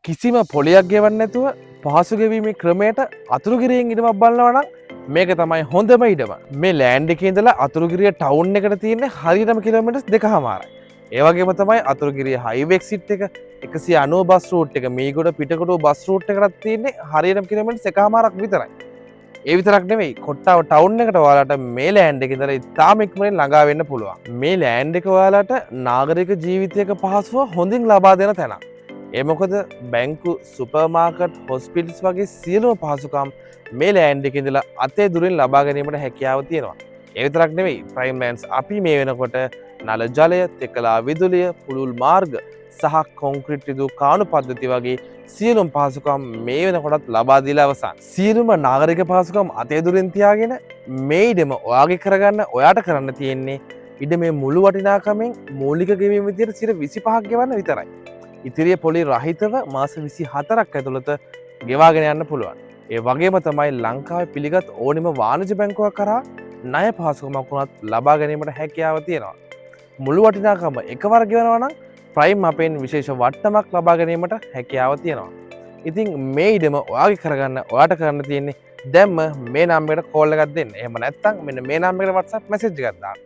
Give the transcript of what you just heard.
කිසිම පොලියක් ගෙවන්න නැතුව පහසු ගෙවීමේ ක්‍රමයට අතුරුගිරියෙන් ඉඩමක් බලනවා නම් මේක තමයි හොඳම ඉඩම. මේ ලෑන්ඩ් එකේ ඉඳලා අතුරුගිරිය ටවුන් එකට තියෙන්නේ හරියටම කිලෝමීටර්ස් 2.5යි. ඒ වගේම තමයි අතුරුගිරිය හයිවේ එක්සිට් එක, 190 බස් රූට් එක, මීගොඩ පිටකොටුව බස් රූට් එකටත් තියෙන්නේ හරියටම කිලෝමීටර්ස් 1.5ක් විතරයි. ඒ විතරක් නෙවෙයි, කොට්ටාව ටවුන් එකට ඔයාලට මේ ලෑන්ඩ් එකේ ඉඳලා ඉතාම ඉක්මනින් ළඟා වෙන්න පුළුවන්. මේ ලෑන්ඩ් එක ඔයාලට නාගරික ජීවිතයක පහසුව හොඳින් ලබා දෙන තැනක්. ඒ මොකද බැංකු, සුපර් මාකට්, හොස්පිටල්ස් වගේ සියලුම පහසුකම් මේ ලෑන්ඩ් එකේ ඉඳලා අතේ දුරින් ලබා ගැනීමට හැකියාව තියෙනවා. ඒ විතරක් නෙවෙයි, ප්‍රයිම් ලෑන්ඩ්ස් අපි මේ වෙනකොට නල ජලය, තෙකලා විදුලිය, පුළුල් මාර්ග සහ කොන්ක්‍රීට් රිදූ කානු පද්ධති වගේ සියලුම පහසුකම් මේ වෙනකොටත් ලබා දීලා අවසන්. සියලුම නාගරික පහසුකම් අතේ දුරින් තියාගෙන මේ ඉඩම ඔයාගේ කරගන්න ඔයාට කරන්න තියෙන්නේ ඉඩමේ මුළු වටිනාකමෙන් මූලික ගෙවීම විදියට 25ක් ගෙවන්න විතරයි. ඉතිරිය පොලි රහිතව මාස 24ක් ඇතුළත ගෙවාගෙන යන්න පුළුවන්. ඒ වගේම තමයි ලංකාවේ පිළිගත් ඕනිම වාණිජ බැංකුවක් කරා ණය පහසුකමක් වුණත් ලබා ගැනීමට හැකියාව තියෙනවා. මුළු වටිනාකම එකවර ගෙවනවා නම් ප්‍රයිම් අපෙන් විශේෂ වට්ටමක් ලබා ගැනීමට හැකියාව තියෙනවා. ඉතින් මේ ඉඩම ඔයාගේ කරගන්න ඔයාට කරන්න තියෙන්නේ දැන්ම මේ නම්බරයට කෝල් එකක් දෙන්න. එහෙම නැත්නම් මෙන්න මේ නම්බරයට WhatsApp message එකක් දාන්න.